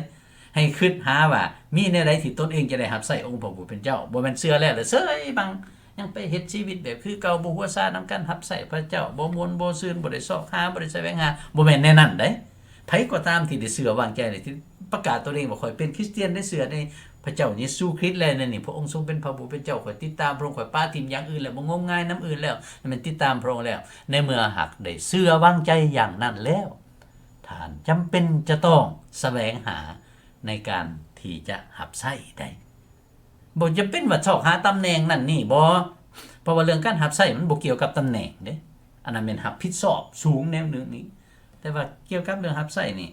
ໃຫ້ຄິດຫາວ່າມີແນວໃດທີ່ຕົນເອງຈະໄດ້ຮັບໃຊ້ອົງພະຜູ້ເປັນເຈົ້າ. ບໍ່ແມ່ນເຊື່ອແລ້ວລະເຊີຍບັງ ຍັງໄປເຮັດຊີວິດແບບຄືເກົ່າ ບໍ່ຫົວຊານຳກັນ ຮັບໃຊ້ພະເຈົ້າ ບໍ່ມ່ວນບໍ່ຊື່ນ ບໍ່ໄດ້ຊອກຫາ ບໍ່ໄດ້ສະແຫວງຫາ ບໍ່ແມ່ນແນວນັ້ນໃດ. ໃຜກໍຕາມທີ່ໄດ້ເຊື່ອວາງໃຈ ແລະ ທີ່ປະກາດຕົນເອງວ່າ ຂ້ອຍເປັນຄຣິສຕຽນ ໄດ້ເຊື່ອໃນພະເຈົ້າເຢຊູຄຣິດແລ້ວ ແນວນີ້ ພະອົງຊົງເປັນພະຜູ້ເປັນເຈົ້າ ຂ້ອຍຕິດຕາມພະອົງ ຂ້ອຍປະຖິ້ມຢ່າງອື່ນແລ້ວ ບໍ່ງົມງາຍນຳອື່ນແລ້ວ ແມ່ນຕິດຕາມພະອົງແລ້ວ. ໃນເມື່ອຫາກໄດ້ເຊື່ອວາງໃຈຢ່າງນັ້ນແລ້ວ ທ່ານຈຳເປັນຈະຕ້ອງສະແຫວງຫາໃນການທີ່ຈະຮັບໃຊ້ໄດ້. ບໍ່ຈຳເປັນວ່າຊອກຫາຕຳແໜ່ງນັ້ນນີ້ບໍ່ ເພາະວ່າເລື່ອງການຮັບໃຊ້ມັນບໍ່ກ່ຽວກັບຕຳແໜ່ງເດ້ ອັນນັ້ນແມ່ນຮັບຜິດຊອບສູງແນວໜຶ່ງນີ້ ແຕ່ວ່າກ່ຽວກັບເລື່ອງຮັບໃຊ້ນີ້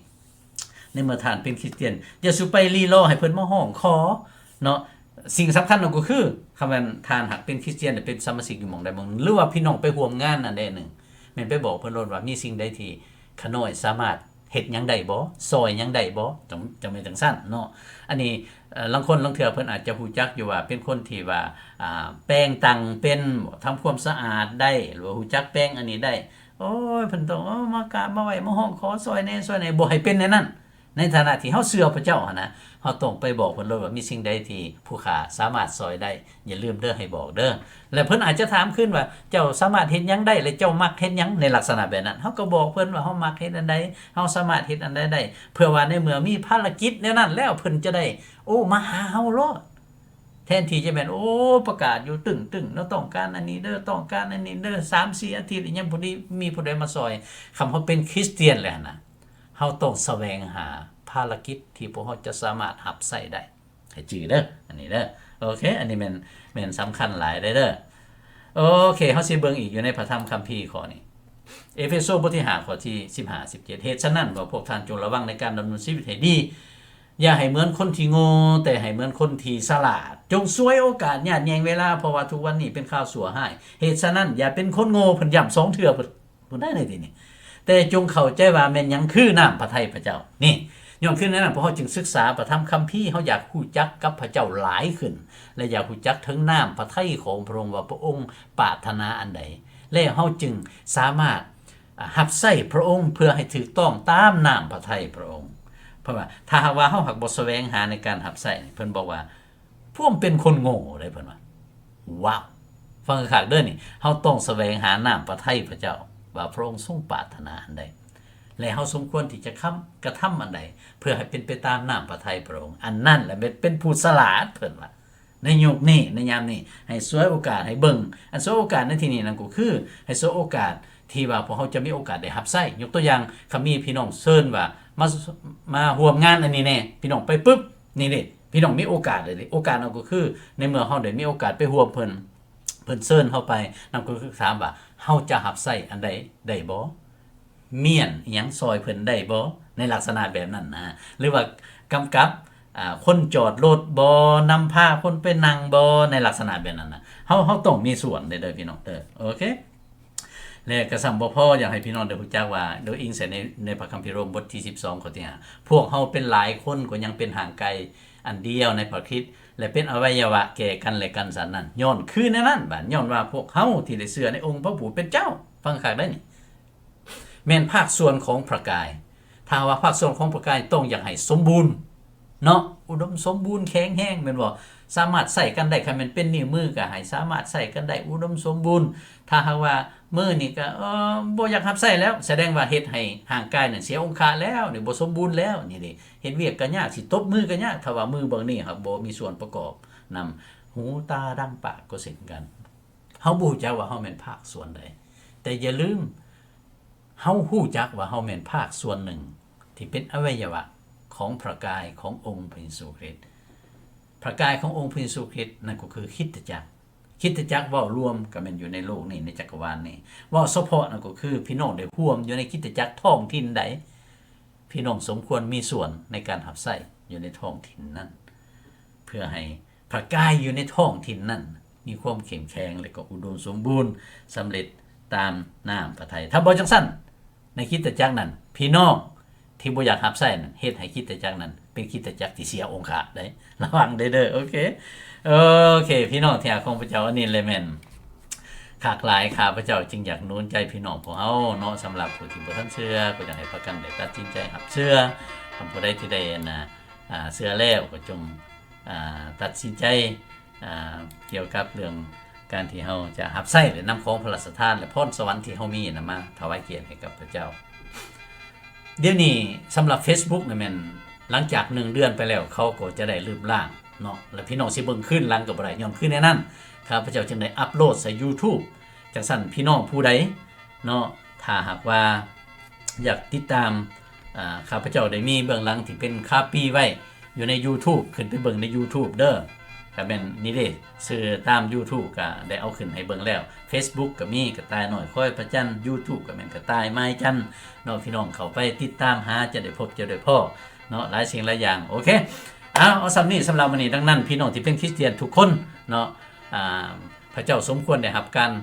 ໃນເມື່ອທ່ານເປັນຄຣິສຕຽນ ຢ່າສູ່ໄປລີລໍໃຫ້ເພິ່ນມາຮ້ອງຂໍເນາະ. ສິ່ງສຳຄັນນັ້ນກໍຄື ຄັນແມ່ນທ່ານຫາກເປັນຄຣິສຕຽນ ແລະ ເປັນສະມາຊິກຢູ່ໝ່ອງໃດໝ່ອງໜຶ່ງ ຫຼືວ່າພີ່ນ້ອງໄປຮ່ວມງານອັນໃດໜຶ່ງ ແມ່ນໄປບອກເພິ່ນໂລດວ່າ ມີສິ່ງໃດທີ່ຂ້ານ້ອຍສາມາດ ເຮັດຫຍັງໄດ້ບໍ່? ຊ່ອຍຫຍັງໄດ້ບໍ່? ຈັ່ງ ຈັ່ງແມ່ນຈັ່ງຊັ້ນເນາະ. ອັນນີ້ ເອີ ລາງຄົນລາງເທື່ອເພິ່ນອາດຈະຮູ້ຈັກຢູ່ວ່າເປັນຄົນທີ່ວ່າ ອ່າ ແປງຕັ່ງເປັນ ທຳຄວາມສະອາດໄດ້ ຫຼືວ່າຮູ້ຈັກແປງອັນນີ້ໄດ້ ໂອ້ຍ ເພິ່ນຕ້ອງ ເອີ ມາກາບມາໄຫວ້ ມາຮ້ອງຂໍຊ່ອຍແດ່ ຊ່ອຍແດ່ ບໍ່ໃຫ້ເປັນແນວນັ້ນ. ໃນຖານະທີ່ເຮົາເຊື່ອພະເຈົ້າຫັ້ນນະ ເຮົາຕ້ອງໄປບອກເພິ່ນໂລດວ່າ ມີສິ່ງໃດທີ່ຜູ້ຂ້າສາມາດຊ່ອຍໄດ້ ຢ່າລືມເດີ ໃຫ້ບອກເດີ. ແລະ ເພິ່ນອາດຈະຖາມຄືນວ່າ ເຈົ້າສາມາດເຮັດຫຍັງໄດ້ ແລະ ເຈົ້າມັກເຮັດຫຍັງ? ໃນລັກສະນະແບບນັ້ນ ເຮົາກໍບອກເພິ່ນວ່າ ເຮົາມັກເຮັດອັນໃດ ເຮົາສາມາດເຮັດອັນໃດໄດ້ ເພື່ອວ່າໃນເມື່ອມີພາລະກິດແນວນັ້ນແລ້ວ ເພິ່ນຈະໄດ້ ໂອ້ ມາຫາເຮົາໂລດ ແທນທີ່ຈະແມ່ນ ໂອ້ ປະກາດຢູ່ຕຶ້ງໆເນາະ ຕ້ອງການອັນນີ້ເດີ ຕ້ອງການອັນນີ້ເດີ ສາມສີ່ອາທິດ ຍັງບໍ່ໄດ້ມີຜູ້ໃດມາຊ່ອຍ. ຄຳເຮົາເປັນຄຣິສຕຽນແລ້ວຫັ້ນນະ ເຮົາຕ້ອງສະແຫວງຫາພາລະກິດທີ່ພວກເຮົາຈະສາມາດຮັບໃຊ້ໄດ້. ໃຫ້ຈື່ເດີ ອັນນີ້ເດີ. ໂອເຄ ອັນນີ້ແມ່ນ ແມ່ນສຳຄັນຫຼາຍເດີ. ໂອເຄ ເຮົາຊິເບິ່ງອີກຢູ່ໃນພະທຳຄຳພີຂໍ້ນີ້ ເອເຟໂຊບົດທີຫ້າ ຂໍ້ທີສິບຫ້າ ສິບເຈັດ ເຫດສະນັ້ນ ພວກທ່ານຈົ່ງລະວັງໃນການດຳເນີນຊີວິດໃຫ້ດີ ຢ່າໃຫ້ເໝືອນຄົນທີ່ໂງ່ ແຕ່ໃຫ້ເໝືອນຄົນທີ່ສະຫຼາດ. ຈົ່ງສວຍໂອກາດ ຍາດແຍ່ງເວລາ ເພາະວ່າທຸກວັນນີ້ເປັນຂ່າວຊົ່ວຮ້າຍ. ເຫດສະນັ້ນ ຢ່າເປັນຄົນໂງ່. ເພິ່ນຢ້ຳສອງເທື່ອພຸ້ນ ພຸ້ນໄດ໋ ໃນທີ່ນີ້. ແຕ່ຈົ່ງເຂົ້າໃຈວ່າແມ່ນຫຍັງຄືນ້ຳພະໄທພະເຈົ້າ. ນີ້ ຍ້ອນຄືແນວນັ້ນ ພວກເຮົາຈຶ່ງສຶກສາພະທຳຄຳພີ, ເຮົາຢາກຮູ້ຈັກກັບພະເຈົ້າຫຼາຍຂຶ້ນ ແລະ ຢາກຮູ້ຈັກເຖິງນ້ຳພະໄທຂອງພະອົງ ວ່າພະອົງປາດຖະໜາອັນໃດ, ແລ້ວເຮົາຈຶ່ງສາມາດ ອາ ຮັບໃຊ້ພະອົງເພື່ອໃຫ້ຖືກຕ້ອງຕາມນ້ຳພະໄທພະອົງ. ເພາະວ່າຖ້າຫາກວ່າເຮົາຫາກບໍ່ສະແຫວງຫາໃນການຮັບໃຊ້ນີ້ ເພິ່ນບອກວ່າພວກເປັນຄົນໂງ່ເດ້ ເພິ່ນວ່າ. ວ້າວ! ຟັງຄັກໆເດີນີ້, ເຮົາຕ້ອງສະແຫວງຫານ້ຳພະໄທພະເຈົ້າ ວ່າພະອົງຊົງປາດຖະໜາອັນໃດ ແລະ ເຮົາສົມຄວນທີ່ຈະຄຳ ກະທຳອັນໃດ ເພື່ອໃຫ້ເປັນໄປຕາມນ້ຳພະໄທພະອົງ, ອັນນັ້ນແຫຼະແມ່ນເປັນຜູ້ສະຫຼາດ ເພິ່ນວ່າ. ໃນຍຸກນີ້ ໃນຍາມນີ້ ໃຫ້ສວຍໂອກາດ ໃຫ້ເບິ່ງ. ອັນສວຍໂອກາດໃນທີ່ນີ້ນັ້ນກໍຄື ໃຫ້ສວຍໂອກາດທີ່ວ່າພວກເຮົາຈະມີໂອກາດໄດ້ຮັບໃຊ້. ຍົກຕົວຢ່າງ, ຄັນມີພີ່ນ້ອງເຊີນວ່າ ມາ ມາຮ່ວມງານອັນນີ້ແດ່, ພີ່ນ້ອງໄປປຶບ ນີ້ເດ້ ພີ່ນ້ອງມີໂອກາດເລີຍເດ້. ໂອກາດນັ້ນກໍຄື ໃນເມື່ອເຮົາໄດ້ມີໂອກາດໄປຮ່ວມເພິ່ນ ເພິ່ນເຊີນເຮົາໄປ, ນັ້ນກໍຄືຖາມວ່າ ເຮົາຈະຮັບໃຊ້ອັນໃດໄດ້ບໍ່? ມ້ຽນອີ່ຫຍັງຊ່ອຍເພິ່ນໄດ້ບໍ່? ໃນລັກສະນະແບບນັ້ນນະ. ຫຼືວ່າກຳກັບ ອາ ຄົນຈອດລົດບໍ່? ນຳພາຄົນໄປນັ່ງບໍ່? ໃນລັກສະນະແບບນັ້ນນະ. ເຮົາ ເຮົາຕ້ອງມີສ່ວນເດີ ເດີພີ່ນ້ອງເດີ. ໂອເຄ. ແລະ ກະຊ້ຳບໍ່ພໍ ຢາກໃຫ້ພີ່ນ້ອງໄດ້ຮູ້ຈັກວ່າ ໂດຍອີງໃສ່ໃນ ໃນພະຄຳພີໂຣມບົດທີສິບສອງ ຂໍ້ທີຫ້າ ພວກເຮົາເປັນຫຼາຍຄົນ ກໍຍັງເປັນຮ່າງກາຍອັນດຽວໃນພະຄຣິດ ແລະ ເປັນອະໄວຍະວະແກ່ກັນແລະກັນ. ສະນັ້ນ ຍ້ອນຄືແນວນັ້ນ ບາດ ຍ້ອນວ່າພວກເຮົາທີ່ໄດ້ເຊື່ອໃນອົງພະຜູ້ເປັນເຈົ້າ, ຟັງຄັກໄດ໋ນີ້, ແມ່ນພາກສ່ວນຂອງພະກາຍ. ຖ້າວ່າພາກສ່ວນຂອງພະກາຍ ຕ້ອງຢາກໃຫ້ສົມບູນເນາະ, ອຸດົມສົມບູນ ແຂງແຮງ ແມ່ນບໍ່? ສາມາດໃຊ້ກັນໄດ້, ຄັນແມ່ນເປັນນິ້ວມືກໍໃຫ້ສາມາດໃຊ້ກັນໄດ້ ອຸດົມສົມບູນ. ຖ້າຫາກວ່າມືນີ້ກໍ ເອີ ບໍ່ຢາກຮັບໃຊ້ແລ້ວ, ສະແດງວ່າເຮັດໃຫ້ຮ່າງກາຍນັ້ນເສຍອົງຄະແລ້ວ, ນີ້ບໍ່ສົມບູນແລ້ວ, ນີ້ເດ້ ເຮັດວຽກກໍຍາກ, ຊິຕົບມືກໍຍາກ, ຖ້າວ່າມືເບື້ອງນີ້ຫາກບໍ່ມີສ່ວນປະກອບນຳ. ຫູ ຕາ ດັງ ປາກ ກໍເຊັ່ນກັນ. ເຮົາບໍ່ຮູ້ຈັກວ່າເຮົາແມ່ນພາກສ່ວນໃດ, ແຕ່ຢ່າລືມ ເຮົາຮູ້ຈັກວ່າເຮົາແມ່ນພາກສ່ວນໜຶ່ງທີ່ເປັນອະໄວຍະວະຂອງພະກາຍຂອງອົງພະເຢຊູຄຣິດ. ພະກາຍຂອງອົງພະເຢຊູຄຣິດນັ້ນກໍຄືຄຣິສຕະຈັກ. ຄຣິສຕະຈັກເວົ້າລວມກໍແມ່ນຢູ່ໃນໂລກນີ້, ໃນຈັກກະວານນີ້. ເວົ້າສະເພາະນັ້ນກໍຄື ພີ່ນ້ອງໄດ້ຮ່ວມຢູ່ໃນຄຣິສຕະຈັກທ້ອງຖິ່ນໃດ, ພີ່ນ້ອງສົມຄວນມີສ່ວນໃນການຮັບໃຊ້ຢູ່ໃນທ້ອງຖິ່ນນັ້ນ, ເພື່ອໃຫ້ ພະກາຍຢູ່ໃນທ້ອງຖິ່ນນັ້ນມີຄວາມເຂັ້ມແຂງ ແລະ ກໍອຸດົມສົມບູນ, ສຳເລັດຕາມນ້ຳພະໄທ. ຖ້າບໍ່ຈັ່ງຊັ້ນ, ໃນຄຣິສຕະຈັກນັ້ນ ພີ່ນ້ອງທີ່ບໍ່ຢາກຮັບໃຊ້ນັ້ນ ເຮັດໃຫ້ຄຣິສຕະຈັກນັ້ນເປັນຄຣິສຕະຈັກທີ່ເສຍອົງຄະໄດ໋. ລະວັງເດີເດີ. ໂອເຄ ໂອເຄ ພີ່ນ້ອງທີ່ຮັກຂອງພະເຈົ້າ, ອັນນີ້ແຫຼະແມ່ນຄັກຫຼາຍ. ຂ້າພະເຈົ້າຈຶ່ງຢາກໜູນໃຈພີ່ນ້ອງພວກເຮົາເນາະ, ສຳລັບຜູ້ທີ່ບໍ່ທັນເຊື່ອ ກໍຢາກໃຫ້ພາກັນໄດ້ຕັດສິນໃຈຮັບເຊື່ອ. ຄັນຜູ້ໃດທີ່ໄດ້ ອັນນ່າ ອາ ເຊື່ອແລ້ວ ກໍຈົ່ງ ອາ ຕັດສິນໃຈ ອາ ກ່ຽວກັບເລື່ອງການທີ່ເຮົາຈະຮັບໃຊ້ ແລະ ນຳຂອງພະລາຊະທານ ແລະ ພອນສະຫວັນທີ່ເຮົາມີນຳມາຖວາຍກຽດໃຫ້ກັບພະເຈົ້າ. ດຽວນີ້ສຳລັບເຟສບຸກນະແມ່ນ ຫຼັງຈາກໜຶ່ງເດືອນໄປແລ້ວ ເຂົາກໍຈະໄດ້ລຶບລ້າງເນາະ, ແລະ ພີ່ນ້ອງຊິເບິ່ງຄືນຫຼັງກໍບໍ່ໄດ້. ຍ້ອນຄືແນວນັ້ນ ຂ້າພະເຈົ້າຈຶ່ງໄດ້ອັບໂຫຼດໃສ່ຢູທູບ. ຈັ່ງຊັ້ນ ພີ່ນ້ອງຜູ້ໃດ ເນາະ, ຖ້າຫາກວ່າຢາກຕິດຕາມ ອາ ຂ້າພະເຈົ້າໄດ້ມີເບື້ອງຫຼັງທີ່ເປັນຄາປີໄວ້ຢູ່ໃນຢູທູບ, ຂຶ້ນໄປເບິ່ງໃນຢູທູບເດີ. ກະແມ່ນນີ້ເດ້, ຊື່ຕາມຢູທູບກະໄດ້ເອົາຂຶ້ນໃຫ້ເບິ່ງແລ້ວ, ເຟສບຸກກະມີ ກະຕ່າຍນ້ອຍຄອຍພະຈັນ, ຢູທູບກະແມ່ນກະຕ່າຍໄມ້ຈັນເນາະ. ພີ່ນ້ອງເຂົ້າໄປຕິດຕາມຫາ ຈະໄດ້ພົບຈະໄດ້ພໍ້ເນາະ, ຫຼາຍສິ່ງຫຼາຍຢ່າງ. ໂອເຄ ເອົາ ເອົາສ່ຳນີ້ສຳລັບມື້ນີ້. ດັ່ງນັ້ນ ພີ່ນ້ອງທີ່ເປັນຄຣິສຕຽນທຸກຄົນເນາະ, ອາ ພະເຈົ້າສົມຄວນໄດ້ຮັບການ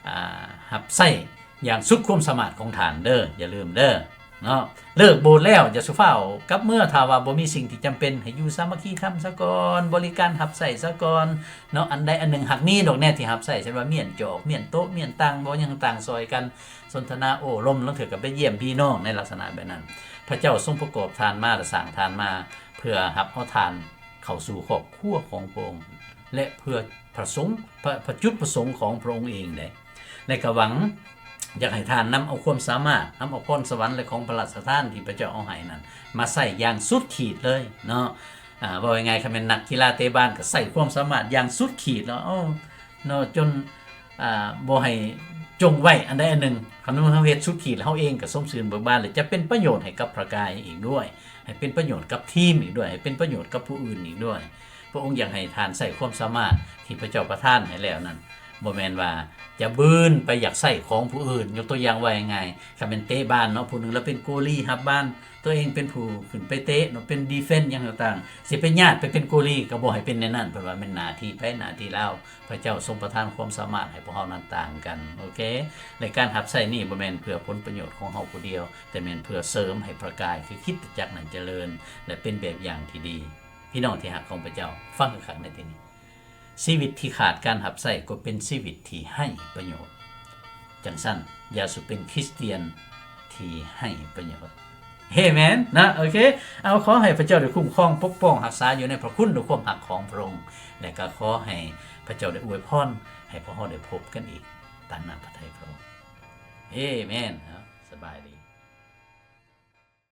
ອາ ຮັບໃຊ້ຢ່າງສຸດຄວາມສາມາດຂອງທ່ານເດີ, ຢ່າລືມເດີເນາະ. ເລີກໂບດແລ້ວ ຢ່າສູ່ຟ້າວກັບເມືອ ຖ້າວ່າບໍ່ມີສິ່ງທີ່ຈຳເປັນ. ໃຫ້ຢູ່ສາມັກຄີທຳສາກ່ອນ, ບໍລິການຮັບໃຊ້ສາກ່ອນເນາະ. ອັນໃດອັນໜຶ່ງຫາກມີດອກແນວທີ່ຮັບໃຊ້, ເຊັ່ນວ່າມ້ຽນຈອກ, ມ້ຽນໂຕະ, ມ້ຽນຕັ່ງ, ບໍ່ຫຍັງຕ່າງຊ່ອຍກັນ, ສົນທະນາໂອ້ລົມ, ລາງເທື່ອກໍໄປຢ້ຽມພີ່ນ້ອງໃນລັກສະນະແບບນັ້ນ. ພະເຈົ້າຊົງປະກອບທ່ານມາ ແລະ ສ້າງທ່ານມາ ເພື່ອຮັບເອົາທ່ານເຂົ້າສູ່ຄອບຄົວຂອງພະອົງ ແລະ ເພື່ອ ປະສົງ ພະ ພະຈຸດປະສົງຂອງພະອົງເອງເດ້ ແລະ ກະຫວັງຢາກໃຫ້ທ່ານນຳເອົາຄວາມສາມາດ, ນຳເອົາພອນສະຫວັນ ແລະ ຂອງພະລາຊະທານທີ່ພະເຈົ້າເອົາໃຫ້ນັ້ນ ມາໃຊ້ຢ່າງສຸດຂີດເລີຍເນາະ. ອາ ເວົ້າງ່າຍໆ ຄັນແມ່ນນັກກິລາເຕະບານ ກະໃຊ້ຄວາມສາມາດຢ່າງສຸດຂີດເນາະ, ເອົາ ເນາະ ຈົນ ອາ ບໍ່ໃຫ້ຈົ່ງໄວ້ອັນໃດອັນໜຶ່ງ. ຄັນເຮົາເຮັດສຸດຂີດ ເຮົາເອງກະສົມຊື່ນເບີກບານ ແລະ ຈະເປັນປະໂຫຍດໃຫ້ກັບພະກາຍອີກດ້ວຍ, ໃຫ້ເປັນປະໂຫຍດກັບທີມອີກດ້ວຍ, ໃຫ້ເປັນປະໂຫຍດກັບຜູ້ອື່ນອີກດ້ວຍ. ພະອົງຢາກໃຫ້ທ່ານໃຊ້ຄວາມສາມາດທີ່ພະເຈົ້າປະທານໃຫ້ແລ້ວນັ້ນ ບໍ່ແມ່ນວ່າຈະບືນໄປຢາກໃຊ້ຂອງຜູ້ອື່ນ. ຍົກຕົວຢ່າງວ່າງ່າຍໆ ຄັນແມ່ນເຕະບານເນາະ, ຜູ້ໜຶ່ງລາວເປັນໂກລີຮັບບານ, ຕົວເອງເປັນຜູ້ຂຶ້ນໄປເຕະເນາະ, ເປັນດີເຟນຫຍັງຕ່າງໆ, ຊິໄປຍາດໄປເປັນໂກລີກໍບໍ່ໃຫ້ເປັນແນວນັ້ນ, ເພິ່ນວ່າແມ່ນໜ້າທີ່ໃຜໜ້າທີ່ລາວ. ພະເຈົ້າຊົງປະທານຄວາມສາມາດໃຫ້ພວກເຮົານັ້ນຕ່າງກັນ, ໂອເຄ? ແລະ ການຮັບໃຊ້ນີ້ບໍ່ແມ່ນເພື່ອຜົນປະໂຫຍດຂອງເຮົາຜູ້ດຽວ, ແຕ່ແມ່ນເພື່ອເສີມໃຫ້ພະກາຍ ຄືຄຣິສຕະຈັກນັ້ນຈະເລີນ ແລະ ເປັນແບບຢ່າງທີ່ດີ. ພີ່ນ້ອງທີ່ຮັກຂອງພະເຈົ້າ, ຟັງຄັກໆໃນທີ່ນີ້. ຊີວິດທີ່ຂາດການຮັບໃຊ້ກໍເປັນຊີວິດທີ່ໄຮ້ປະໂຫຍດ. ຈັ່ງຊັ້ນ, ຢ່າສູ່ເປັນຄຣິສຕຽນທີ່ໄຮ້ປະໂຫຍດ. ເອເມນນະ, ໂອເຄ. ເອົາ, ຂໍໃຫ້ພະເຈົ້າໄດ້ຄຸ້ມຄອງ, ປົກປ້ອງ, ຮັກສາຢູ່ໃນພະຄຸນດ້ວຍຄວາມຮັກຂອງພະອົງ, ແລະ ກໍຂໍໃຫ້ພະເຈົ້າໄດ້ອວຍພອນໃຫ້ພວກເຮົາໄດ້ພົບກັນອີກຕາມນ້ຳພະໄທພະອົງ. ເອເມນ. ເອົາ, ສະບາຍດີ.